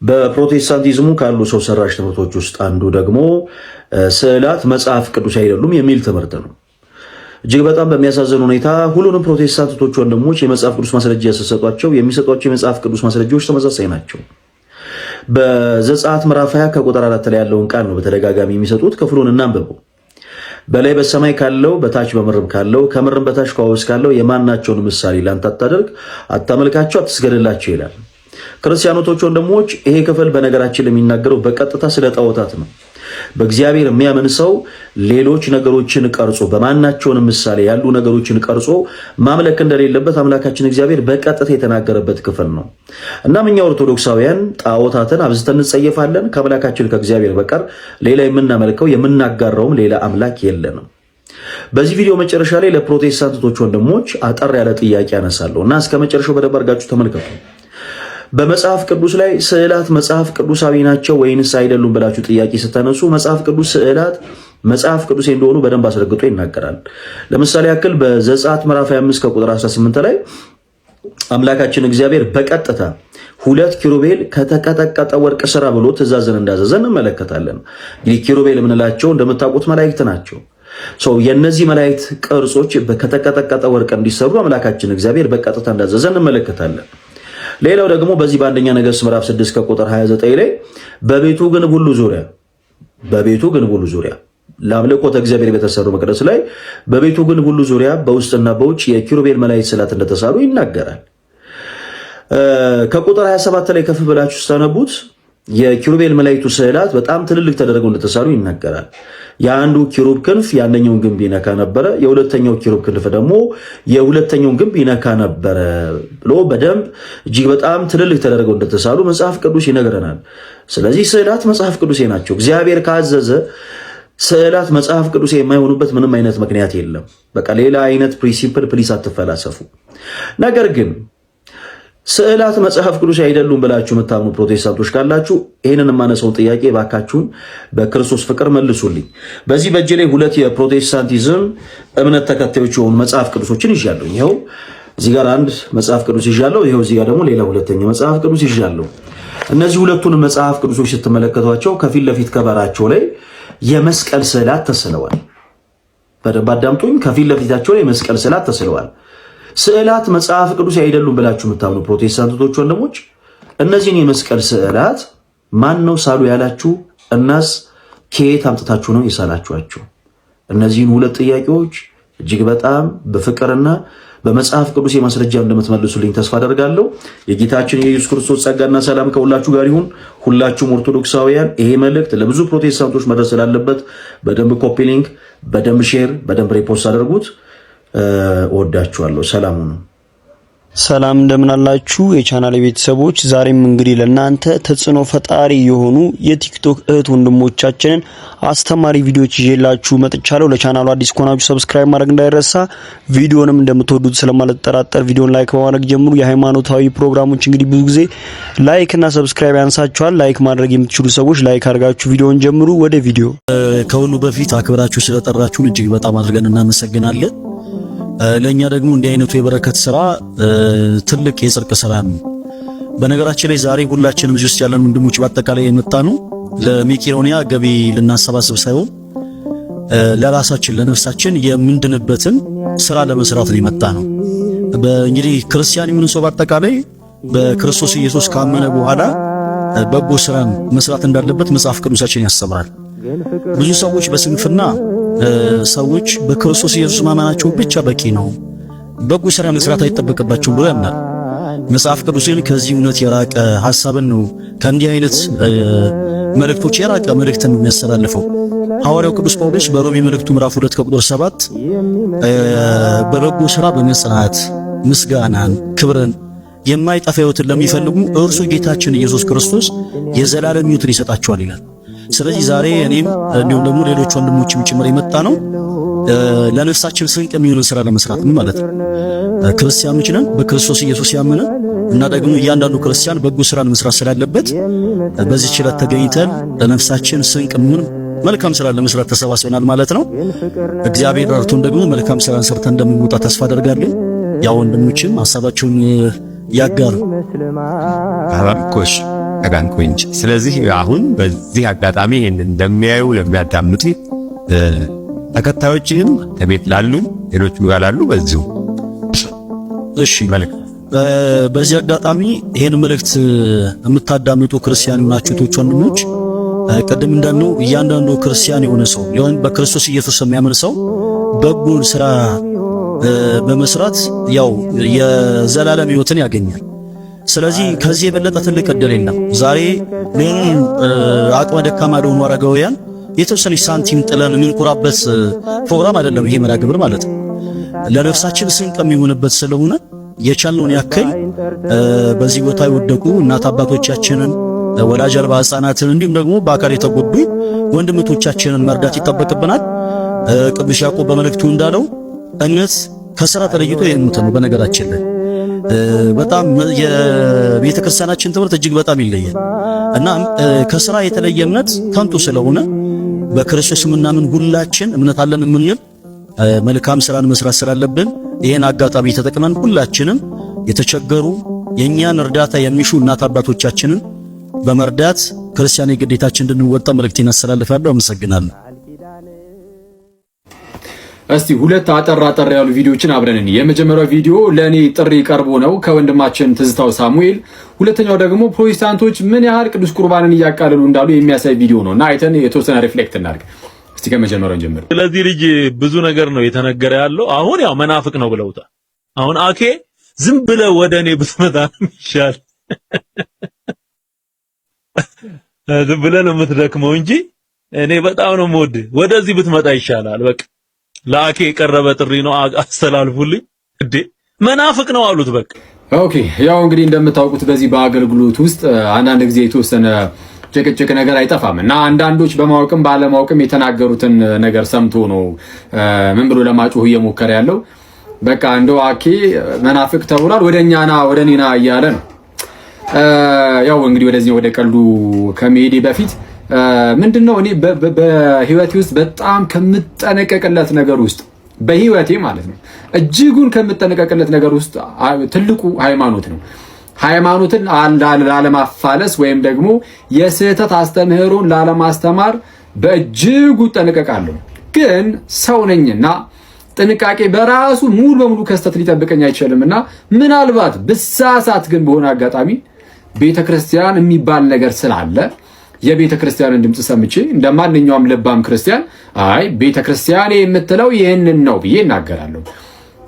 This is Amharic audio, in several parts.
በፕሮቴስታንቲዝሙ ካሉ ሰው ሰራሽ ትምህርቶች ውስጥ አንዱ ደግሞ ስዕላት መጽሐፍ ቅዱስ አይደሉም የሚል ትምህርት ነው። እጅግ በጣም በሚያሳዝን ሁኔታ ሁሉንም ፕሮቴስታንቶች ወንድሞች የመጽሐፍ ቅዱስ ማስረጃ ሲሰጧቸው የሚሰጧቸው የመጽሐፍ ቅዱስ ማስረጃዎች ተመሳሳይ ናቸው። በዘጸአት ምዕራፍ 20 ከቁጥር 4 ላይ ያለውን ቃል ነው በተደጋጋሚ የሚሰጡት። ክፍሉን እናንብበው። በላይ በሰማይ ካለው፣ በታች በምድርም ካለው፣ ከምድርም በታች ከውሃ ካለው የማናቸውን ምሳሌ ላንተ አታደርግ፣ አታመልካቸው፣ አትስገድላቸው ይላል። ክርስቲያኖቶች ወንድሞች፣ ይሄ ክፍል በነገራችን የሚናገረው በቀጥታ ስለ ጣዖታት ነው። በእግዚአብሔር የሚያምን ሰው ሌሎች ነገሮችን ቀርጾ፣ በማናቸውንም ምሳሌ ያሉ ነገሮችን ቀርጾ ማምለክ እንደሌለበት አምላካችን እግዚአብሔር በቀጥታ የተናገረበት ክፍል ነው። እናም እኛ ኦርቶዶክሳውያን ጣዖታትን አብዝተን እንጸየፋለን። ከአምላካችን ከእግዚአብሔር በቀር ሌላ የምናመልከው የምናጋራውም ሌላ አምላክ የለንም። በዚህ ቪዲዮ መጨረሻ ላይ ለፕሮቴስታንቶች ወንድሞች አጠር ያለ ጥያቄ አነሳለሁ እና እስከ መጨረሻው በደንብ አድርጋችሁ ተመልከቱ። በመጽሐፍ ቅዱስ ላይ ስዕላት መጽሐፍ ቅዱሳዊ ናቸው ወይንስ አይደሉም ብላችሁ ጥያቄ ስታነሱ መጽሐፍ ቅዱስ ስዕላት መጽሐፍ ቅዱስ እንደሆኑ በደንብ አስረግጦ ይናገራል። ለምሳሌ ያክል በዘጸአት ምዕራፍ 25 ከቁጥር 18 ላይ አምላካችን እግዚአብሔር በቀጥታ ሁለት ኪሩቤል ከተቀጠቀጠ ወርቅ ስራ ብሎ ትእዛዝን እንዳዘዘ እንመለከታለን። እንግዲህ ኪሩቤል የምንላቸው እንደምታውቁት መላእክት ናቸው። የእነዚህ መላእክት ቅርጾች ከተቀጠቀጠ ወርቅ እንዲሰሩ አምላካችን እግዚአብሔር በቀጥታ እንዳዘዘ እንመለከታለን። ሌላው ደግሞ በዚህ በአንደኛ ነገሥት ምዕራፍ 6 ከቁጥር 29 ላይ በቤቱ ግንብ ሁሉ ዙሪያ ለአምልኮተ እግዚአብሔር በተሰሩ መቅደስ ላይ በቤቱ ግንብ ሁሉ ዙሪያ በውስጥና በውጭ የኪሩቤል መላእክት ስዕላት እንደተሳሉ ይናገራል። ከቁጥር 27 ላይ ከፍ ብላችሁ ስታነቡት የኪሩቤል መላእክቱ ስዕላት በጣም ትልልቅ ተደርገው እንደተሳሉ ይናገራል። የአንዱ ኪሩብ ክንፍ የአንደኛውን ግንብ ይነካ ነበረ፣ የሁለተኛው ኪሩብ ክንፍ ደግሞ የሁለተኛውን ግንብ ይነካ ነበረ ብሎ በደንብ እጅግ በጣም ትልልቅ ተደርገው እንደተሳሉ መጽሐፍ ቅዱስ ይነግረናል። ስለዚህ ስዕላት መጽሐፍ ቅዱሴ ናቸው። እግዚአብሔር ካዘዘ ስዕላት መጽሐፍ ቅዱስ የማይሆኑበት ምንም አይነት ምክንያት የለም። በቃ ሌላ አይነት principle please አትፈላሰፉ። ነገር ግን ስዕላት መጽሐፍ ቅዱስ አይደሉም ብላችሁ የምታምኑ ፕሮቴስታንቶች ካላችሁ ይህንን የማነሳውን ጥያቄ ባካችሁን በክርስቶስ ፍቅር መልሱልኝ። በዚህ በእጄ ላይ ሁለት የፕሮቴስታንቲዝም እምነት ተከታዮች የሆኑ መጽሐፍ ቅዱሶችን ይዣለሁ። ይኸው እዚህ ጋር አንድ መጽሐፍ ቅዱስ ይዣለሁ። ይኸው እዚህ ጋር ደግሞ ሌላ ሁለተኛ መጽሐፍ ቅዱስ ይዣለሁ። እነዚህ ሁለቱን መጽሐፍ ቅዱሶች ስትመለከቷቸው ከፊት ለፊት cover ኣቸው ላይ የመስቀል ስዕላት ተስለዋል። በደንብ አዳምጡኝ። ከፊት ለፊታቸው ላይ የመስቀል ስዕላት ተስለዋል። ስዕላት መጽሐፍ ቅዱስ አይደሉም ብላችሁ የምታምኑ ፕሮቴስታንቶች ወንድሞች፣ እነዚህን የመስቀል ስዕላት ማን ነው ሳሉ ያላችሁ? እናስ ከየት አምጥታችሁ ነው የሳላችኋቸው? እነዚህን ሁለት ጥያቄዎች እጅግ በጣም በፍቅርና በመጽሐፍ ቅዱስ የማስረጃ እንደምትመልሱልኝ ተስፋ አደርጋለሁ። የጌታችን የኢየሱስ ክርስቶስ ጸጋና ሰላም ከሁላችሁ ጋር ይሁን። ሁላችሁም ኦርቶዶክሳውያን ይሄ መልእክት ለብዙ ፕሮቴስታንቶች መድረስ ስላለበት በደንብ copy link፣ በደንብ share፣ በደንብ repost አድርጉት። እወዳችኋለሁ። ሰላም ሁኑ። ሰላም፣ እንደምን አላችሁ የቻናል ቤተሰቦች? ዛሬም እንግዲህ ለእናንተ ተጽዕኖ ፈጣሪ የሆኑ የቲክቶክ እህት ወንድሞቻችንን አስተማሪ ቪዲዮዎች ይዤላችሁ መጥቻለሁ። ለቻናሉ አዲስ ከሆናችሁ subscribe ማድረግ እንዳይረሳ። ቪዲዮንም እንደምትወዱት ስለማልጠራጠር ቪዲዮን like በማድረግ ጀምሩ። የሃይማኖታዊ ፕሮግራሞች እንግዲህ ብዙ ጊዜ like እና subscribe ያንሳችኋል። Like ማድረግ የምትችሉ ሰዎች like አድርጋችሁ ቪዲዮን ጀምሩ። ወደ ቪዲዮ። ከሁሉ በፊት አክብራችሁ ስለጠራችሁን እጅግ በጣም አድርገን እናመሰግናለን። ለእኛ ደግሞ እንዲህ አይነቱ የበረከት ስራ ትልቅ የጽድቅ ስራ ነው። በነገራችን ላይ ዛሬ ሁላችንም እዚህ ውስጥ ያለን ወንድሞች በአጠቃላይ የመጣነው ለመቄዶንያ ገቢ ልናሰባስብ ሳይሆን ለራሳችን ለነፍሳችን የምንድንበትን ስራ ለመስራት ነው የመጣነው። እንግዲህ ክርስቲያን የሆነ ሰው በአጠቃላይ በክርስቶስ ኢየሱስ ካመነ በኋላ በጎ ስራን መስራት እንዳለበት መጽሐፍ ቅዱሳችን ያስተምራል። ብዙ ሰዎች በስንፍና ሰዎች በክርስቶስ ኢየሱስ ማመናቸው ብቻ በቂ ነው፣ በጎ ስራ መስራት አይጠበቅባቸውም ብሎ ያምናል። መጽሐፍ ቅዱስ ግን ከዚህ እውነት የራቀ ሐሳብን ነው፣ ከእንዲህ አይነት መልእክቶች የራቀ መልእክትን ነው የሚያስተላልፈው። ሐዋርያው ቅዱስ ጳውሎስ በሮሜ መልእክቱ ምዕራፍ 2 ከቁጥር 7 በበጎ ስራ በመጽናት ምስጋናን፣ ክብርን፣ የማይጠፋ ሕይወትን ለሚፈልጉ እርሱ ጌታችን ኢየሱስ ክርስቶስ የዘላለም ሕይወትን ይሰጣቸዋል ይላል። ስለዚህ ዛሬ እኔም እንዲሁም ደግሞ ሌሎች ወንድሞችም ጭምር የመጣነው ለነፍሳችን ስንቅ የሚሆን ስራ ለመስራት ነው ማለት ነው። ክርስቲያኖች ነን፣ በክርስቶስ ኢየሱስ ያመነ እና ደግሞ እያንዳንዱ ክርስቲያን በጎ ስራን መስራት ስላለበት በዚህ ችለት ተገኝተን ለነፍሳችን ስንቅ የሚሆን መልካም ስራ ለመስራት ተሰባስበናል ማለት ነው። እግዚአብሔር ረድቶን ደግሞ መልካም ስራን ሰርተን እንደምንወጣ ተስፋ አደርጋለሁ። ያው ወንድሞችም ሀሳባቸውን ያጋሩ። አራምኮሽ ጠጋንኩ እንጂ። ስለዚህ አሁን በዚህ አጋጣሚ ይህን እንደሚያዩ ለሚያዳምጡ ተከታዮችህም ከቤት ላሉ ሌሎቹ ጋር ላሉ በዚሁ እሺ መልእክት በዚህ አጋጣሚ ይሄን መልእክት የምታዳምጡ ክርስቲያን ናችሁ እህቶች፣ ወንድሞች፣ ቅድም እንዳልነው እያንዳንዱ ክርስቲያን የሆነ ሰው ሊሆን በክርስቶስ ኢየሱስ የሚያምን ሰው በጎን ስራ በመስራት ያው የዘላለም ሕይወትን ያገኛል። ስለዚህ ከዚህ የበለጠ ትልቅ እድል የለም። ዛሬ ለሆኑ አቅመ ደካማ ለሆኑ አረጋውያን የተወሰነች ሳንቲም ጥለን የምንኮራበት ፕሮግራም አይደለም ይሄ መርሃ ግብር ማለት ነው። ለነፍሳችን ስንቅ የሚሆንበት ስለሆነ የቻልነውን ያክል በዚህ ቦታ የወደቁ እናት አባቶቻችንን፣ ወላጅ አልባ ሕፃናትን እንዲሁም ደግሞ በአካል የተጎዱ ወንድምቶቻችንን መርዳት ይጠበቅብናል። ቅዱስ ያዕቆብ በመልእክቱ እንዳለው እምነት ከስራ ተለይቶ የሞተ ነው። በነገራችን ላይ በጣም የቤተ ክርስቲያናችን ትምህርት እጅግ በጣም ይለያል እና ከስራ የተለየ እምነት ከንቱ ስለሆነ በክርስቶስ የምናምን ሁላችን እምነት አለን የምንል መልካም ስራን መስራት ስላለብን ይህን አጋጣሚ ተጠቅመን ሁላችንም የተቸገሩ የእኛን እርዳታ የሚሹ እናት አባቶቻችንን በመርዳት ክርስቲያናዊ ግዴታችን እንድንወጣ መልእክቴን አስተላልፋለሁ። አመሰግናለሁ። እስቲ ሁለት አጠር አጠር ያሉ ቪዲዮችን አብረን እንይ። የመጀመሪያው ቪዲዮ ለእኔ ጥሪ ቀርቦ ነው ከወንድማችን ትዝታው ሳሙኤል። ሁለተኛው ደግሞ ፕሮቴስታንቶች ምን ያህል ቅዱስ ቁርባንን እያቃለሉ እንዳሉ የሚያሳይ ቪዲዮ ነው እና አይተን የተወሰነ reflect እናድርግ። እስቲ ከመጀመሪያው ጀምር። ስለዚህ ልጅ ብዙ ነገር ነው የተነገረ ያለው። አሁን ያው መናፍቅ ነው ብለውታል። አሁን አኬ ዝም ብለህ ወደ እኔ ብትመጣ ነው የሚሻል። ዝም ብለህ ነው የምትደክመው እንጂ እኔ በጣም ነው የምወድህ። ወደዚህ ብትመጣ ይሻላል። በቃ ለአኬ የቀረበ ጥሪ ነው፣ አስተላልፉልኝ። እንዴ መናፍቅ ነው አሉት። በቃ Okay፣ ያው እንግዲህ እንደምታውቁት በዚህ በአገልግሎት ውስጥ አንዳንድ ጊዜ የተወሰነ ጭቅጭቅ ነገር አይጠፋም እና አንዳንዶች በማወቅም ባለማወቅም የተናገሩትን ነገር ሰምቶ ነው ምን ብሎ ለማጮህ እየሞከረ ያለው። በቃ እንደው አኬ መናፍቅ ተብሏል፣ ወደ እኛ ና ወደ እኔ ና እያለ ነው። ያው እንግዲህ ወደዚህ ወደ ቀልዱ ከመሄዴ በፊት ምንድነው እኔ በህይወቴ ውስጥ በጣም ከምጠነቀቅለት ነገር ውስጥ፣ በህይወቴ ማለት ነው፣ እጅጉን ከምጠነቀቅለት ነገር ውስጥ ትልቁ ሃይማኖት ነው። ሃይማኖትን ላለማፋለስ ወይም ደግሞ የስህተት አስተምህሮን ላለማስተማር በእጅጉ እጠነቀቃለሁ። ግን ሰው ነኝና ጥንቃቄ በራሱ ሙሉ በሙሉ ከስህተት ሊጠብቀኝ አይችልምና ምናልባት ብሳሳት ግን በሆነ አጋጣሚ ቤተ ክርስቲያን የሚባል ነገር ስላለ የቤተ ክርስቲያንን ድምፅ ሰምቼ እንደ ማንኛውም ልባም ክርስቲያን አይ ቤተ ክርስቲያን የምትለው ይህንን ነው ብዬ እናገራለሁ።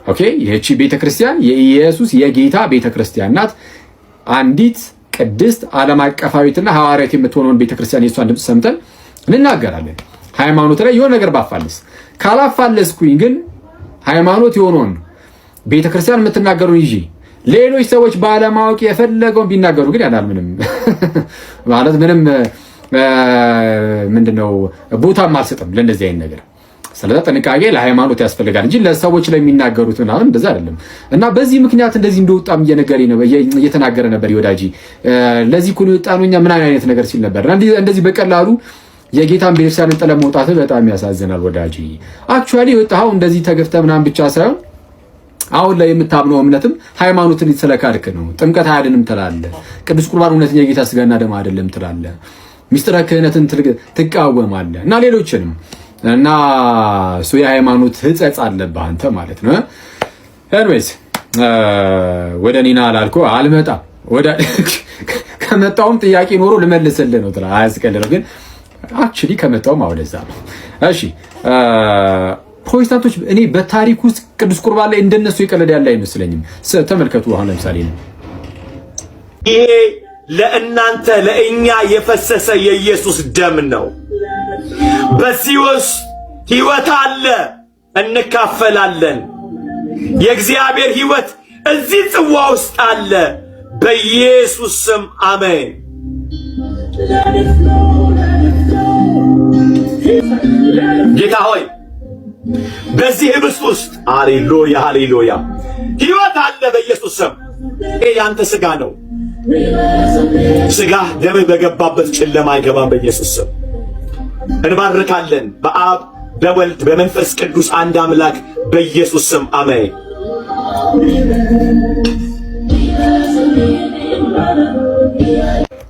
Okay፣ ይህቺ ቤተ ክርስቲያን የኢየሱስ የጌታ ቤተ ክርስቲያን ናት። አንዲት ቅድስት ዓለም አቀፋዊትና ሐዋርያት የምትሆነውን ቤተ ክርስቲያን የእሷን ድምፅ ሰምተን እንናገራለን። ሃይማኖት ላይ የሆነ ነገር ባፋልስ፣ ካላፋለስኩኝ ግን ሃይማኖት የሆነውን ቤተ ክርስቲያን የምትናገሩን ይዤ ሌሎች ሰዎች ባለማወቅ የፈለገውን ቢናገሩ ግን ያናል ምንም ማለት ምንም ምንድነው ቦታም አልሰጥም ለእንደዚህ አይነት ነገር። ስለዚህ ጥንቃቄ ለሃይማኖት ያስፈልጋል እንጂ ለሰዎች ለሚናገሩት ምናምን እንደዛ አይደለም። እና በዚህ ምክንያት እንደዚህ እንደወጣም እየነገረኝ ነው፣ እየተናገረ ነበር ወዳጄ። ለዚህ እኮ ነው የወጣነው እኛ ምናምን አይነት ነገር ሲል ነበር። እና እንደዚህ በቀላሉ የጌታን ቤተክርስቲያንን ጥለህ መውጣት በጣም ያሳዝናል ወዳጄ። Actually የወጣኸው እንደዚህ ተገፍተህ ምናምን ብቻ ሳይሆን አሁን ላይ የምታምነው እምነትም ሃይማኖትን ስለካድክ ነው። ጥምቀት አያድንም ትላለህ። ቅዱስ ቁርባን እውነተኛ የጌታ ስጋና ደም አይደለም ትላለህ። ሚስጥረ ክህነትን ትቃወማለህ እና ሌሎችንም እና እሱ የሃይማኖት ሕጸጽ አለብህ አንተ ማለት ነው። Anyways ወደ እኔና አላልኩህ አልመጣም። ወደ ከመጣውም ጥያቄ ኖሮ ልመልስልህ ነው ትላለህ። አያስቀልለው ግን actually ከመጣውም አወደዛ ነው። እሺ ፕሮቴስታንቶች እኔ በታሪክ ውስጥ ቅዱስ ቁርባን ላይ እንደነሱ የቀለደ ያለ አይመስለኝም። ተመልከቱ። አሁን ለምሳሌ ነው ይሄ ለእናንተ ለእኛ የፈሰሰ የኢየሱስ ደም ነው። በዚህ ውስጥ ሕይወት አለ፣ እንካፈላለን። የእግዚአብሔር ሕይወት እዚህ ጽዋ ውስጥ አለ። በኢየሱስ ስም አሜን። ጌታ ሆይ በዚህ ህብስት ውስጥ ሃሌሉያ፣ ሃሌሉያ ሕይወት አለ። በኢየሱስ ስም ይሄ ያንተ ስጋ ነው። ስጋ ደምህ በገባበት ጨለማ አይገባም። በኢየሱስ ስም እንባርካለን። በአብ በወልድ በመንፈስ ቅዱስ አንድ አምላክ በኢየሱስ ስም አሜን።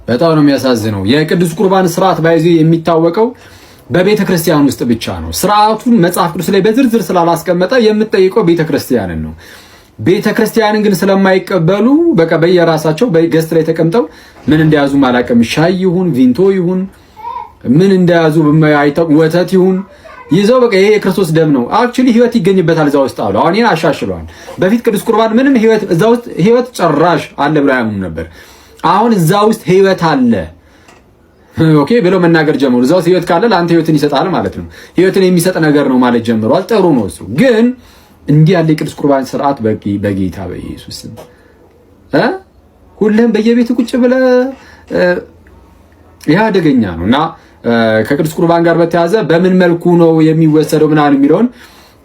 በጣም ነው የሚያሳዝነው። የቅዱስ ቁርባን ስርዓት ባይዞ የሚታወቀው በቤተ ክርስቲያን ውስጥ ብቻ ነው። ስርዓቱን መጽሐፍ ቅዱስ ላይ በዝርዝር ስላላስቀመጠ የምትጠይቀው ቤተ ክርስቲያንን ነው። ቤተ ክርስቲያንን ግን ስለማይቀበሉ በቃ በየራሳቸው በ guest ላይ ተቀምጠው ምን እንደያዙ አላውቅም። ሻይ ይሁን ቪንቶ ይሁን ምን እንደያዙ ወተት ይሁን ይዘው በቃ ይሄ የክርስቶስ ደም ነው፣ actually ህይወት ይገኝበታል እዛ ውስጥ አሉ። አሁን ይሄን አሻሽለዋል። በፊት ቅዱስ ቁርባን ምንም ህይወት እዛ ውስጥ ህይወት ጭራሽ አለ ብለው አያምኑ ነበር። አሁን እዛ ውስጥ ህይወት አለ okay ብለው መናገር ጀመሩ። እዛ ውስጥ ህይወት ካለ ለአንተ ህይወትን ይሰጣል ማለት ነው። ህይወትን የሚሰጥ ነገር ነው ማለት ጀምረዋል። ጥሩ ነው እሱ። ግን እንዲህ ያለ የቅዱስ ቁርባን ስርዓት በጌታ በኢየሱስ ስም ሁሉም በየቤቱ ቁጭ ብለህ ይህ አደገኛ ነው እና ከቅዱስ ቁርባን ጋር በተያያዘ በምን መልኩ ነው የሚወሰደው ምናምን የሚለውን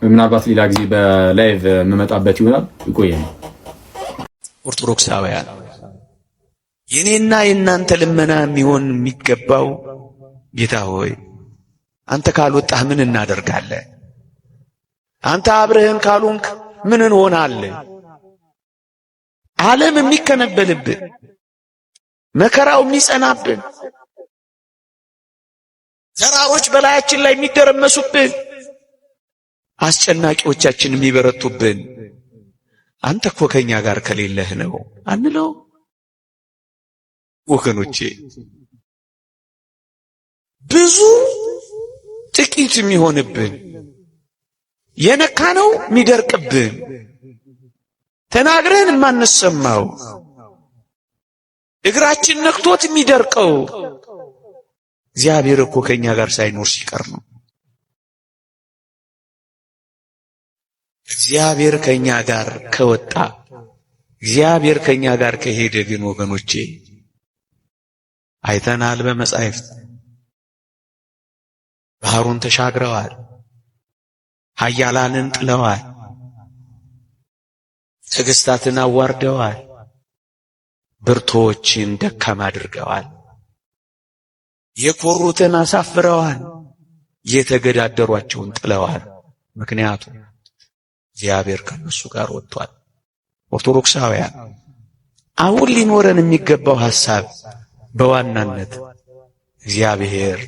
ምናልባት ሌላ ጊዜ በ live የምመጣበት ይሆናል። ይቆየን። ኦርቶዶክሳውያን የኔና የእናንተ ልመና የሚሆን የሚገባው ጌታ ሆይ አንተ ካልወጣህ ምን እናደርጋለን? አንተ አብረህን ካልሆንክ ምን እንሆናለን? ዓለም የሚከነበልብን መከራው የሚጸናብን ተራሮች በላያችን ላይ የሚደረመሱብን አስጨናቂዎቻችን የሚበረቱብን አንተ እኮ ከኛ ጋር ከሌለህ ነው አንለው። ወገኖቼ ብዙ ጥቂት የሚሆንብን የነካነው የሚደርቅብን ተናግረን የማንሰማው እግራችን ነክቶት የሚደርቀው እግዚአብሔር እኮ ከኛ ጋር ሳይኖር ሲቀር ነው። እግዚአብሔር ከኛ ጋር ከወጣ፣ እግዚአብሔር ከኛ ጋር ከሄደ ግን ወገኖቼ አይተናል። በመጻሕፍት ባህሩን ተሻግረዋል፣ ኃያላንን ጥለዋል፣ ነገሥታትን አዋርደዋል፣ ብርቶችን ደካማ አድርገዋል፣ የኮሩትን አሳፍረዋል፣ የተገዳደሯቸውን ጥለዋል። ምክንያቱም እግዚአብሔር ከነሱ ጋር ወጥቷል። ኦርቶዶክሳውያን አሁን ሊኖረን የሚገባው ሐሳብ በዋናነት እግዚአብሔር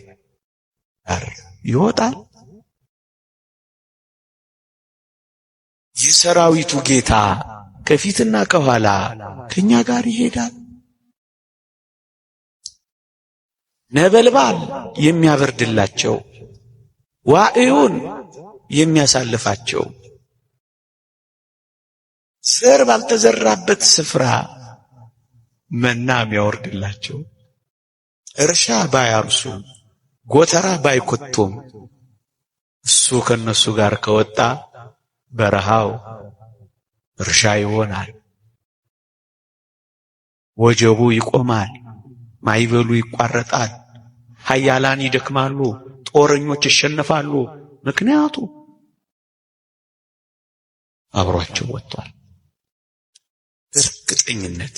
ጋር ይወጣል። የሰራዊቱ ጌታ ከፊትና ከኋላ ከኛ ጋር ይሄዳል። ነበልባል የሚያበርድላቸው፣ ዋዕዩን የሚያሳልፋቸው፣ ዘር ባልተዘራበት ስፍራ መና የሚያወርድላቸው፣ እርሻ ባያርሱ ጎተራ ባይኮቱም እሱ ከነሱ ጋር ከወጣ በረሃው እርሻ ይሆናል። ወጀቡ ይቆማል፣ ማይበሉ ይቋረጣል፣ ኃያላን ይደክማሉ፣ ጦረኞች ይሸነፋሉ። ምክንያቱ አብሯቸው ወጥቷል። እርግጠኝነት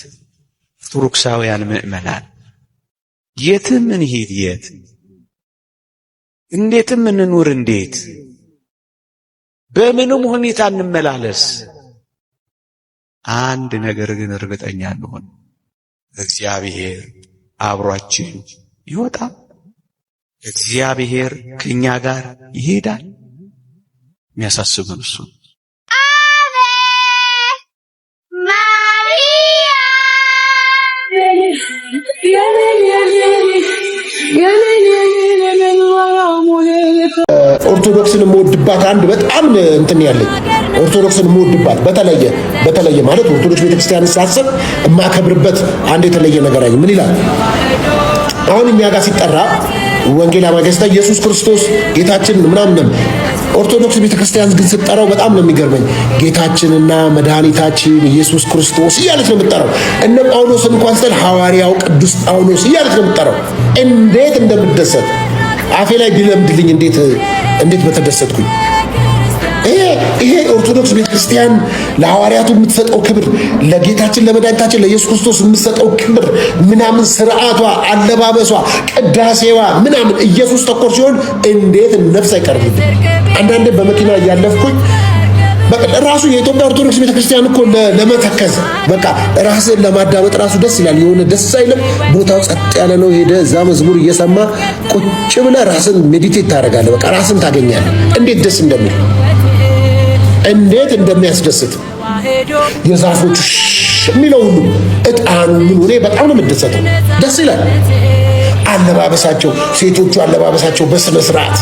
ኦርቶዶክሳውያን ምዕመናን የትም እንሂድ የት እንዴትም እንኑር እንዴት በምንም ሁኔታ እንመላለስ፣ አንድ ነገር ግን እርግጠኛ እንሆን፣ እግዚአብሔር አብሯችን ይወጣል። እግዚአብሔር ከኛ ጋር ይሄዳል። የሚያሳስበን እሱ ኦርቶዶክስን የምወድባት አንድ በጣም እንትን ያለኝ ኦርቶዶክስን የምወድባት በተለየ በተለየ ማለት ኦርቶዶክስ ቤተክርስቲያን ሳስብ የማከብርበት አንድ የተለየ ነገር አለኝ። ምን ይላል? አሁን እኛ ጋር ሲጠራ ወንጌል አማኝ ኢየሱስ ክርስቶስ ጌታችን ምናምን፣ ኦርቶዶክስ ቤተክርስቲያን ግን ስትጠራው በጣም ነው የሚገርመኝ። ጌታችንና መድኃኒታችን ኢየሱስ ክርስቶስ እያለች ነው የምትጠራው። እነ ጳውሎስን እንኳን ስትል ሐዋርያው ቅዱስ ጳውሎስ እያለች ነው የምትጠራው። እንዴት እንደምደሰት አፌ ላይ ቢለምድልኝ እንዴት እንዴት በተደሰትኩኝ። ይሄ ኦርቶዶክስ ቤተክርስቲያን ለሐዋርያቱ የምትሰጠው ክብር፣ ለጌታችን ለመድኃኒታችን ለኢየሱስ ክርስቶስ የምትሰጠው ክብር ምናምን፣ ስርዓቷ፣ አለባበሷ፣ ቅዳሴዋ ምናምን ኢየሱስ ተኮር ሲሆን እንዴት ነፍስ አይቀርብልኝ። አንዳንዴ በመኪና እያለፍኩኝ በቃ ራሱ የኢትዮጵያ ኦርቶዶክስ ቤተክርስቲያን እኮ ለመተከዝ፣ በቃ ራስን ለማዳመጥ ራሱ ደስ ይላል። የሆነ ደስ አይልም? ቦታው ጸጥ ያለ ነው። ሄደ እዛ መዝሙር እየሰማ ቁጭ ብለህ ራስን meditate ታደርጋለህ። በቃ ራስን ታገኛለህ። እንዴት ደስ እንደሚል፣ እንዴት እንደሚያስደስት፣ የዛፎቹ የሚለው ሁሉ፣ እጣኑ፣ ምኑ፣ እኔ በጣም ነው የምደሰተው። ደስ ይላል። አለባበሳቸው፣ ሴቶቹ አለባበሳቸው በስነ ስርዓት፣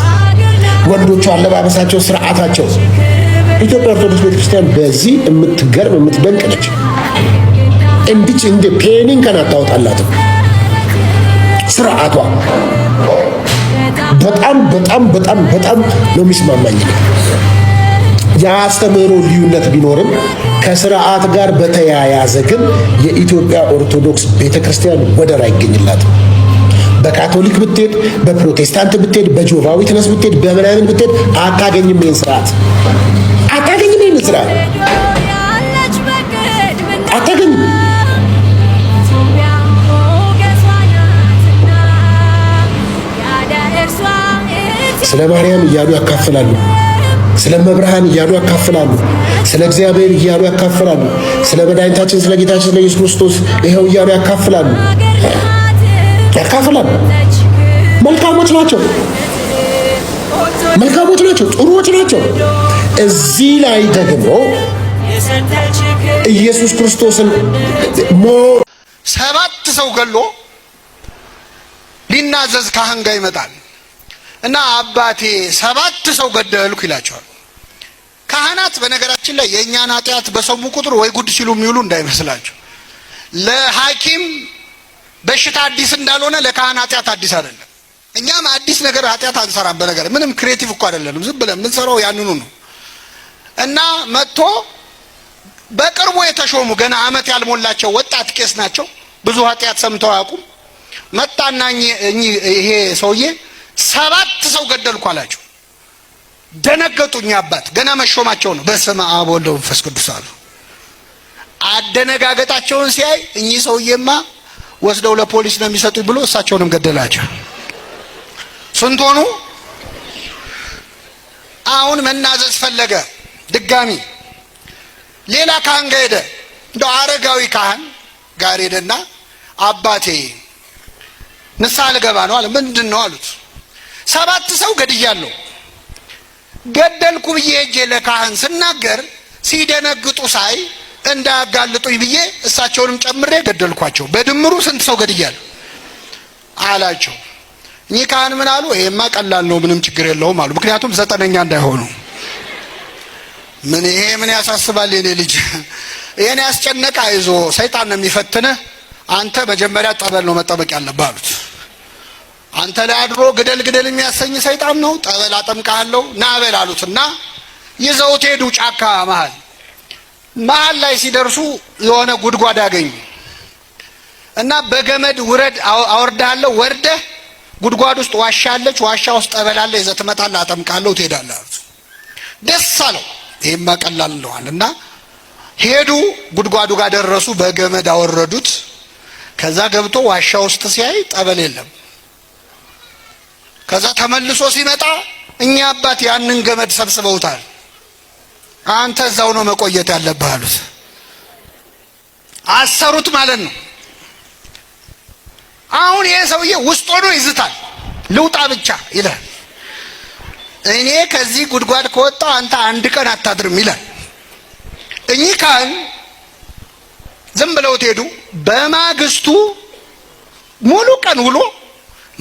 ወንዶቹ አለባበሳቸው፣ ስርዓታቸው። ኢትዮጵያ ኦርቶዶክስ ቤተክርስቲያን በዚህ የምትገርም የምትደንቅ ነች። እንዲች እንደ ፔኒን ከን አታወጣላትም። ስርዓቷ በጣም በጣም በጣም በጣም ነው የሚስማማኝ። የአስተምህሮ ልዩነት ቢኖርም ከስርዓት ጋር በተያያዘ ግን የኢትዮጵያ ኦርቶዶክስ ቤተክርስቲያን ወደር አይገኝላትም። በካቶሊክ ብትሄድ፣ በፕሮቴስታንት ብትሄድ፣ በ Jehovah Witness ብትሄድ፣ በምናምን ብትሄድ አታገኝም። ይህን ስርዓት አታገኝም። ይህን ስርዓት አታገኝም። ስለ ማርያም እያሉ ያካፍላሉ። ስለ እመብርሃን እያሉ ያካፍላሉ። ስለ እግዚአብሔር እያሉ ያካፍላሉ። ስለ መድኃኒታችን ስለ ጌታችን ስለ ኢየሱስ ክርስቶስ ይኸው እያሉ ያካፍላሉ ያካፍላሉ። መልካሞች ናቸው። መልካሞች ናቸው። ጥሩዎች ናቸው። እዚህ ላይ ደግሞ ኢየሱስ ክርስቶስን more ሰባት ሰው ገሎ ሊናዘዝ ካህን ጋር ይመጣል እና አባቴ ሰባት ሰው ገደልኩ ይላቸዋል። ካህናት በነገራችን ላይ የእኛን ኃጢአት በሰሙ ቁጥር ወይ ጉድ ሲሉ የሚውሉ እንዳይመስላቸው። ለሐኪም በሽታ አዲስ እንዳልሆነ ለካህን ኃጢአት አዲስ አይደለም። እኛም አዲስ ነገር ኃጢአት አንሰራም። በነገር ምንም creative እኮ አይደለንም። ዝም ብለን የምንሰራው ያንኑ ነው። እና መጥቶ በቅርቡ የተሾሙ ገና ዓመት ያልሞላቸው ወጣት ቄስ ናቸው። ብዙ ኃጢአት ሰምተው አያውቁም። መጣና ይሄ ሰውዬ ሰባት ሰው ገደልኩ አላቸው። ደነገጡ። እኚህ አባት ገና መሾማቸው ነው። በስመ አብ ወወልድ ወመንፈስ ቅዱስ አሉ። አደነጋገጣቸውን ሲያይ እኚህ ሰውዬማ ወስደው ለፖሊስ ነው የሚሰጡኝ ብሎ እሳቸውንም ገደላቸው። ስንት ሆኑ? አሁን መናዘዝ ፈለገ። ድጋሚ ሌላ ካህን ጋር ሄደ። እንደው አረጋዊ ካህን ጋር ሄደና አባቴ ንስሐ ልገባ ነው አለ። ምንድን ነው አሉት። ሰባት ሰው ገድያለሁ። ገደልኩ ብዬ ሄጄ ለካህን ስናገር ሲደነግጡ ሳይ እንዳያጋልጡኝ ብዬ እሳቸውንም ጨምሬ ገደልኳቸው። በድምሩ ስንት ሰው ገድያለሁ አላቸው። እኚህ ካህን ምን አሉ? ይሄማ ቀላል ነው፣ ምንም ችግር የለውም አሉ። ምክንያቱም ዘጠነኛ እንዳይሆኑ። ምን ይሄ ምን ያሳስባል የኔ ልጅ፣ ይሄን ያስጨነቀ አይዞ፣ ሰይጣን ነው የሚፈትንህ። አንተ መጀመሪያ ጠበል ነው መጠበቅ ያለብህ አሉት። አንተ ላይ አድሮ ግደል ግደል የሚያሰኝ ሰይጣን ነው። ጠበል አጠምቅሃለሁ ና በል አሉትና ይዘውት ሄዱ። ጫካ መሀል መሀል ላይ ሲደርሱ የሆነ ጉድጓድ አገኙ እና በገመድ ውረድ አወርድሃለሁ፣ ወርደህ ጉድጓድ ውስጥ ዋሻ አለች፣ ዋሻ ውስጥ ጠበል አለ፣ ይዘህ ትመጣለህ፣ አጠምቅሃለሁ፣ ትሄዳለህ አሉት። ደስ አለው። ይሄማ ቀላል ነው እና ሄዱ። ጉድጓዱ ጋር ደረሱ። በገመድ አወረዱት። ከዛ ገብቶ ዋሻ ውስጥ ሲያይ ጠበል የለም። ከዛ ተመልሶ ሲመጣ እኛ አባት ያንን ገመድ ሰብስበውታል። አንተ እዛው ነው መቆየት ያለብህ አሉት። አሰሩት ማለት ነው። አሁን ይሄ ሰውዬ ውስጥ ሆኖ ይዝታል። ልውጣ ብቻ ይላል። እኔ ከዚህ ጉድጓድ ከወጣው አንተ አንድ ቀን አታድርም ይላል። እኚህ ካህን ዝም ብለውት ሄዱ። በማግስቱ ሙሉ ቀን ውሎ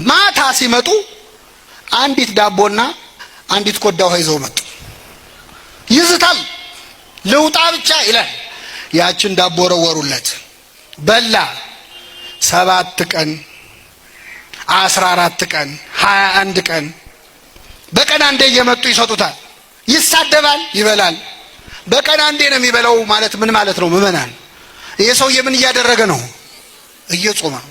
ማታ ሲመጡ አንዲት ዳቦና አንዲት ኮዳ ውሃ ይዘው መጡ። ይዝታል። ልውጣ ብቻ ይላል። ያችን ዳቦ ወረወሩለት፣ በላ። 7 ቀን፣ 14 ቀን፣ 21 ቀን በቀን አንዴ እየመጡ ይሰጡታል። ይሳደባል፣ ይበላል። በቀን አንዴ ነው የሚበላው ማለት ምን ማለት ነው? ምዕመናን፣ ይሄ ሰውዬ ምን እያደረገ ነው? እየጾመ ነው።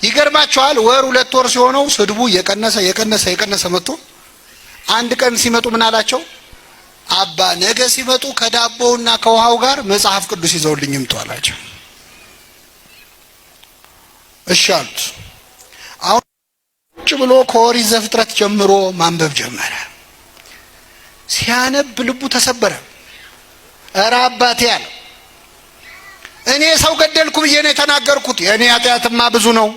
ይገርማቸዋል። ወር 2 ወር ሲሆነው ስድቡ እየቀነሰ እየቀነሰ እየቀነሰ መጥቶ አንድ ቀን ሲመጡ ምን አላቸው? አባ ነገ ሲመጡ ከዳቦውና ከውሃው ጋር መጽሐፍ ቅዱስ ይዘውልኝ ይምጡ አላቸው። እሺ አሉት። አሁን ቁጭ ብሎ ከኦሪት ዘፍጥረት ጀምሮ ማንበብ ጀመረ። ሲያነብ ልቡ ተሰበረ። እረ አባቴ አለ፣ እኔ ሰው ገደልኩ ብዬ ነው የተናገርኩት። የእኔ ኃጢአትማ ብዙ ነው፣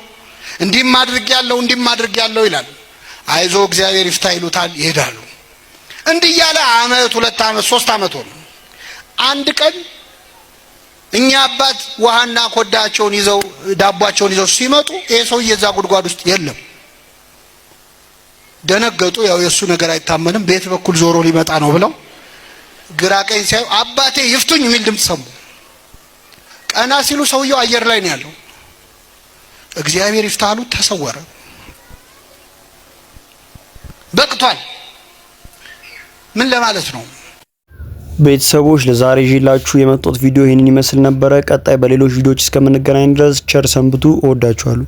እንዲህም አድርጌያለሁ፣ እንዲህም አድርጌያለሁ ይላል። አይዞ እግዚአብሔር ይፍታ ይሉታል፣ ይሄዳሉ። እንዲህ እያለ አመት፣ 2 አመት፣ 3 አመት ሆነ። አንድ ቀን እኛ አባት ውሃና ኮዳቸውን ይዘው ዳቧቸውን ይዘው ሲመጡ ይሄ ሰውዬ እዛ ጉድጓድ ውስጥ የለም። ደነገጡ። ያው የእሱ ነገር አይታመንም፣ ቤት በኩል ዞሮ ሊመጣ ነው ብለው ግራ ቀኝ ሲያዩ አባቴ ይፍቱኝ የሚል ድምፅ ሰሙ። ቀና ሲሉ ሰውየው አየር ላይ ነው ያለው። እግዚአብሔር ይፍታ አሉ። ተሰወረ። በቅቷል። ምን ለማለት ነው? ቤተሰቦች፣ ለዛሬ ይዤላችሁ የመጣሁት ቪዲዮ ይህንን ይመስል ነበረ። ቀጣይ በሌሎች ቪዲዮዎች እስከምንገናኝ ድረስ ቸር ሰንብቱ። እወዳችኋለሁ።